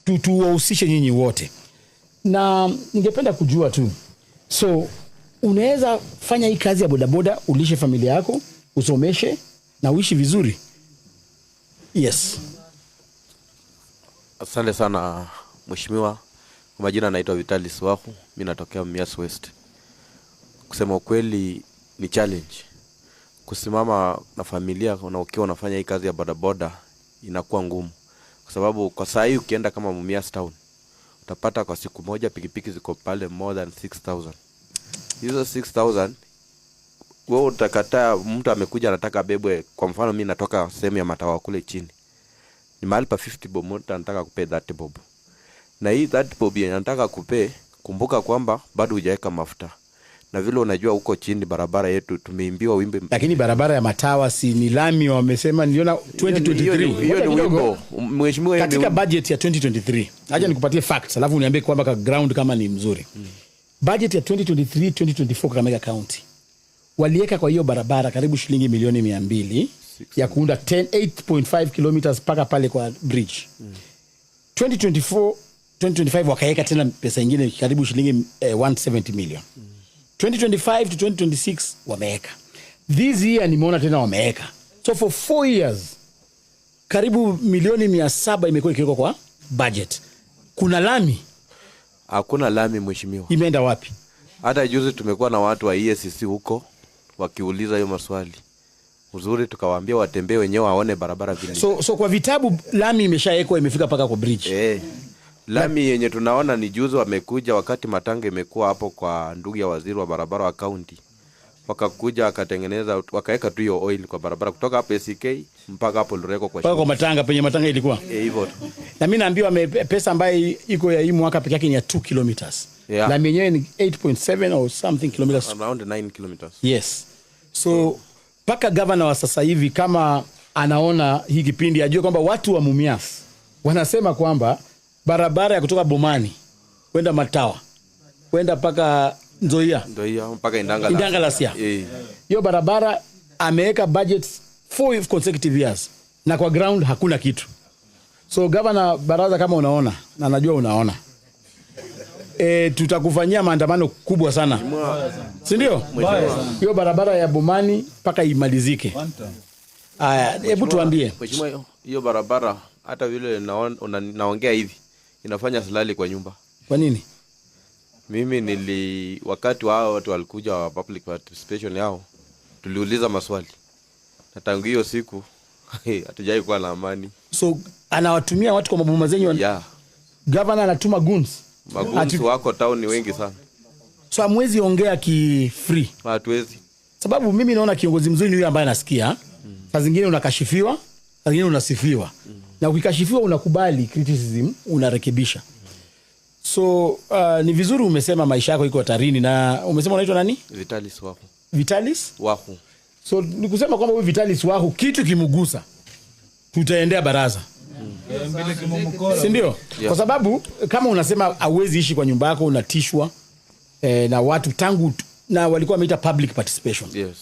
Tuwahusishe nyinyi wote, na ningependa kujua tu, so unaweza fanya hii kazi ya bodaboda, ulishe familia yako, usomeshe na uishi vizuri? Yes. Asante sana, mheshimiwa. Kwa majina naitwa Vitalis Wahu, mi natokea Mumias West. Kusema ukweli ni challenge kusimama na familia na ukiwa unafanya hii kazi ya bodaboda, inakuwa ngumu, kwa sababu kwa saa hii ukienda kama Mumias Town utapata kwa siku moja pikipiki ziko pale more than 6000. Hizo 6000 wewe utakataa? Mtu amekuja anataka abebwe. Kwa mfano, mi natoka sehemu ya Matawa kule chini, ni mahali pa 50 bob, mtu anataka kupee 30 bob, na hii 30 bob yenye anataka kupee, kumbuka kwamba bado hujaweka mafuta, na vile unajua huko chini barabara yetu tumeimbiwa wimbo. Lakini barabara ya Matawa si ni lami wamesema? Niliona 2023. Hiyo ni Ngoja kidogo. wimbo, mheshimiwa, hiyo ni Katika wimbo. Budget ya 2023, acha nikupatie facts alafu uniambie kwamba ka ground kama ni mzuri. Budget ya 2023 2024, Kakamega County waliweka kwa hiyo barabara karibu shilingi milioni 200 ya kuunda 10 8.5 kilometers mpaka pale kwa bridge. 2024 2025 wakaweka tena pesa ingine karibu shilingi 170 million. 2025 to 2026 wameweka. This year nimeona tena wameweka. So for 4 years karibu milioni 700 imekuwa ikiwekwa kwa budget. Kuna lami? Hakuna lami, mheshimiwa. Imeenda wapi? Hata juzi tumekuwa na watu wa EACC huko wakiuliza hiyo maswali. Uzuri tukawaambia watembee wenyewe waone barabara vile. So kwa vitabu lami imeshawekwa, imefika mpaka kwa bridge? Eh, lami yenye tunaona ni juzi wamekuja wakati matanga imekuwa hapo kwa ndugu ya waziri wa barabara wa kaunti, wakakuja wakatengeneza, wakaweka tu hiyo oil kwa barabara kutoka hapo ACK mpaka hapo Lureko kwa mpaka kwa shule. matanga, penye matanga ilikuwa. Eh, hivyo tu. Na mi naambiwa pesa ambayo iko ya hii mwaka peke yake ni ya 2 kilometers. Lami yenyewe ni 8.7 or something kilometers. Around 9 kilometers. Yes, so mpaka gavana wa sasa hivi kama anaona hii kipindi ajue kwamba watu wa Mumias wanasema kwamba barabara ya kutoka Bomani kwenda Matawa kwenda mpaka Nzoia, Ndio hiyo mpaka Indangala. Indangalasia. Eh. Hiyo barabara ameweka budget 4 consecutive years na kwa ground hakuna kitu. So Gavana Baraza, kama unaona, na najua unaona, tutakufanyia maandamano kubwa sana, si ndio? Hiyo barabara ya Bomani mpaka imalizike. Aya, hebu tuambie. Mheshimiwa, hiyo barabara hata vile naongea hivi inafanya silali kwa nyumba. Kwa nini? Mimi wakati wao watu walikuja wa public participation yao, tuliuliza maswali na tangu hiyo siku hatujai kuwa na amani. So anawatumia watu kwa maboma zenyu? Yeah. Gavana anatuma goons? Magoons wako town ni wengi sana. So hamwezi ongea ki free? Hatuwezi. Sababu mimi naona kiongozi mzuri ni yule ambaye anasikia. Saa zingine unakashifiwa, saa zingine unasifiwa, na ukikashifiwa unakubali criticism, unarekebisha. So ni vizuri umesema maisha yako iko hatarini. Na umesema unaitwa nani? Vitalis Wahu. Vitalis? Wahu. So ni kusema kwamba huyu Vitalis Wahu, kitu kimugusa, tutaendea Baraza, si ndio? Kwa sababu kama unasema hauwezi ishi kwa nyumba yako, unatishwa na watu tangu na walikuwa wameita public participation. Yes.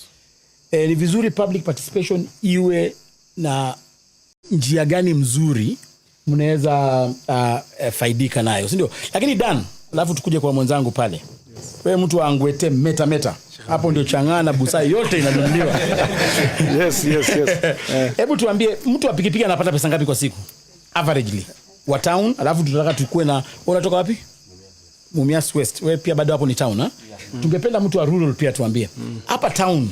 Ni vizuri public participation iwe na njia gani mzuri mnaweza faidika nayo, si ndio? Lakini Dan, alafu tukuje kwa mwenzangu pale. Wewe mtu wa Angwete meta meta, hapo ndio chang'aa na busaa yote inanunuliwa. Yes. Hebu tuambie, mtu wa pikipiki anapata pesa ngapi kwa siku averagely wa town? Alafu tunataka tukue na, unatoka wapi? Mumias West. Wewe pia bado hapo ni town, ha? Tungependa mtu wa rural pia tuambie. Hapa town,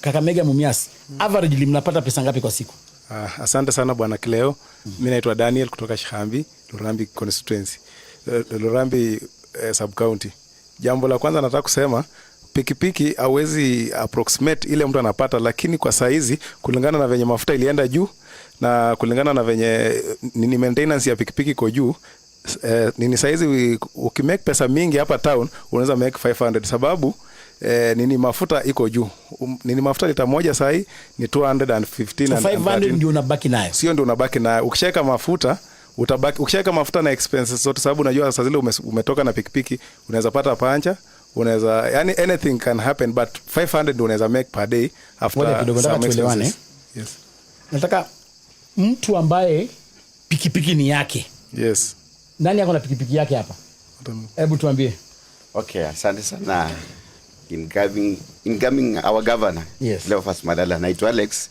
Kakamega, Mumias, averagely mnapata pesa ngapi kwa siku? Asante sana, Bwana Kileo. Mi naitwa Daniel kutoka Shihambi, Lurambi constituency, Lurambi sub county. Jambo la kwanza nataka kusema, pikipiki hauwezi approximate ile mtu anapata, lakini kwa saizi kulingana na venye mafuta ilienda juu na kulingana na venye nini maintenance ya pikipiki iko juu, nini saizi ukimake pesa mingi hapa town unaweza make 500, sababu nini mafuta iko juu. Nini mafuta lita moja sahi ni 215 So and 500 13. Ndio unabaki nayo? Sio ndio unabaki nayo. Ukishaweka mafuta utabaki, ukishaweka mafuta na expenses zote, sababu unajua saa zile umetoka na pikipiki unaweza pata pancha, unaweza, yani anything can happen, but 500 ndio unaweza make per day after Ngoja kidogo, nataka some tuelewane. expenses. Yes. Nataka mtu ambaye pikipiki ni yake. Yes. Nani ako na pikipiki yake hapa? Hebu tuambie. Okay, asante sana. Incoming our governor. Cleophas Malala. Naitwa Alex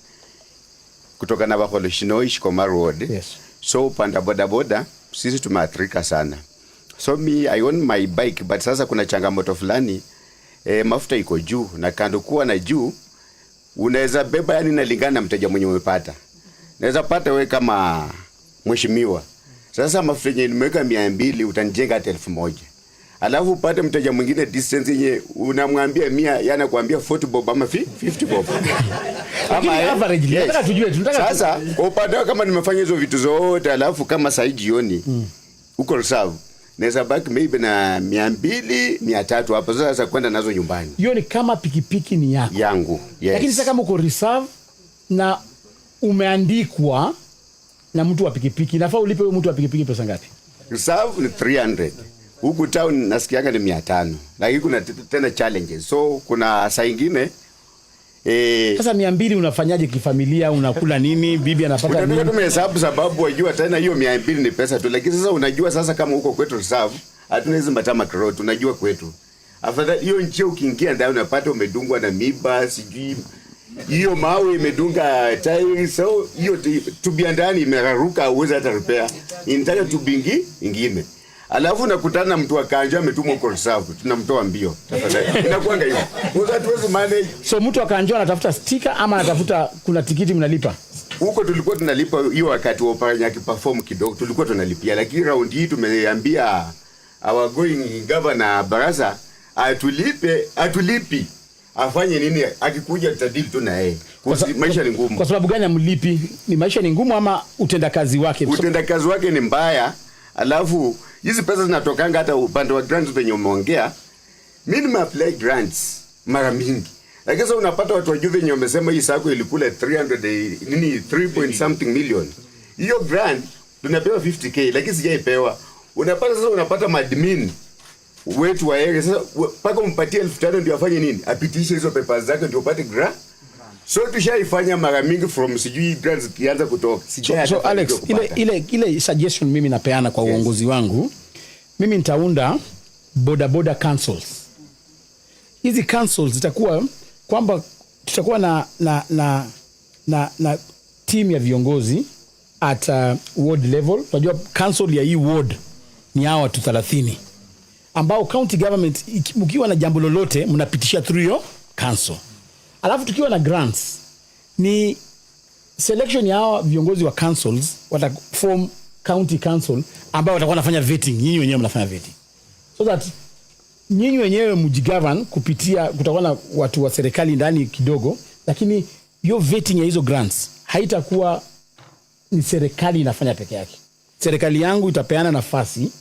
kutoka Navakholo Shinoi Shikoma Road. So upande wa boda boda sisi tumeathirika sana. So me, I own my bike, but sasa kuna changamoto fulani, mafuta iko juu, na kando kuwa na juu unaweza beba, yani inalingana na mteja mwenye umepata. Naweza pata we kama mheshimiwa. Sasa mafuta yenye nimeweka 200 utanijenga hata 1000. Alafu upate mteja mwingine distance yenye unamwambia 100, yeye anakuambia 40 bob ama 50 bob. Lakini average, nataka tujue, tunataka Sasa kwa upande wako kama nimefanya hizo vitu zote, alafu kama saa hii jioni uko reserve, naweza baki maybe na 200, 300 hapo sasa kwenda nazo nyumbani. Hiyo ni kama pikipiki ni yako. Yangu. Yes. Lakini sasa kama uko reserve na umeandikwa na mtu wa pikipiki, nafaa ulipe huyo mtu wa pikipiki pesa ngapi? Reserve ni 300. Huku town nasikianga ni 500. Lakini kuna tena challenges. So kuna saa ingine, Sasa 200 unafanyaje kifamilia? Unakula nini? Bibi anapata Utapiga nini? tu mahesabu sababu wajua tena hiyo 200 ni pesa tu. Lakini sasa unajua sasa kama huko kwetu reserve hatuna hizi matarmac road, tunajua kwetu. Afadhali hiyo njia ukiingia ndani unapata umedungwa na miba, sijui hiyo mawe imedunga tairi, so hiyo tubia ndani imeraruka, huwezi hata repair. Inataka tubingi ingine. Alafu nakutana na mtu wa kanjo ametumwa huko reserve, tunamtoa mbio. Tafadhali. Inakuanga hivyo. Kwa hatuwezi manage. So mtu wa kanjo anatafuta sticker ama anatafuta kuna tikiti mnalipa? Huko tulikuwa tunalipa hiyo wakati wa Oparanya akiperform kidogo tulikuwa tunalipia, lakini round hii tumeambia our going governor Barasa atulipe, atulipi. Afanye nini? Akikuja tutadili tu na yeye. Maisha ni ngumu. Kwa sababu gani amlipi? Ni maisha ni ngumu ama utendakazi wake? Utendakazi wake ni mbaya. Alafu hizi pesa zinatokanga hata upande wa grants venye umeongea. Mimi nime apply grants mara mingi. Lakini sasa unapata watu wa juu venye wamesema hii sacco ilikula 300, nini, 3 point something million. Hiyo grant tunapewa 50k lakini sijaipewa. Unapata sasa unapata admin wetu wa area sasa mpaka umpatie 5,000 ndio afanye nini? Apitishe hizo papers zake ndio upate grant. So tushaifanya mara mingi from sijui grants zikianza kutoka. Sijai hata Alex, fanikiwa kupata. ile suggestion mimi napeana kwa uongozi wangu, mimi nitaunda boda boda councils. Hizi councils zitakuwa kwamba tutakuwa na team ya viongozi at ward level. Unajua council ya hii ward ni hawa watu 30 ambao county government mkiwa na jambo lolote mnapitisha through your council. Alafu tukiwa na grants ni selection ya hawa viongozi wa councils wata form county council ambao watakuwa wanafanya vetting. Nyinyi wenyewe mnafanya vetting so that nyinyi wenyewe mjigovern kupitia, kutakuwa na watu wa serikali ndani kidogo, lakini hiyo vetting ya hizo grants haitakuwa ni serikali inafanya peke yake. Serikali yangu itapeana nafasi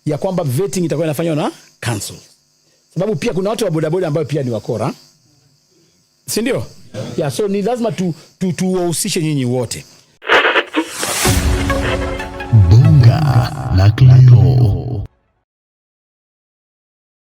ya kwamba vetting itakuwa inafanywa na council, sababu pia kuna watu wa bodaboda ambao pia ni wakora, si ndio? Yeah, so ni lazima tuwahusishe nyinyi wote. Bonga la Cleo.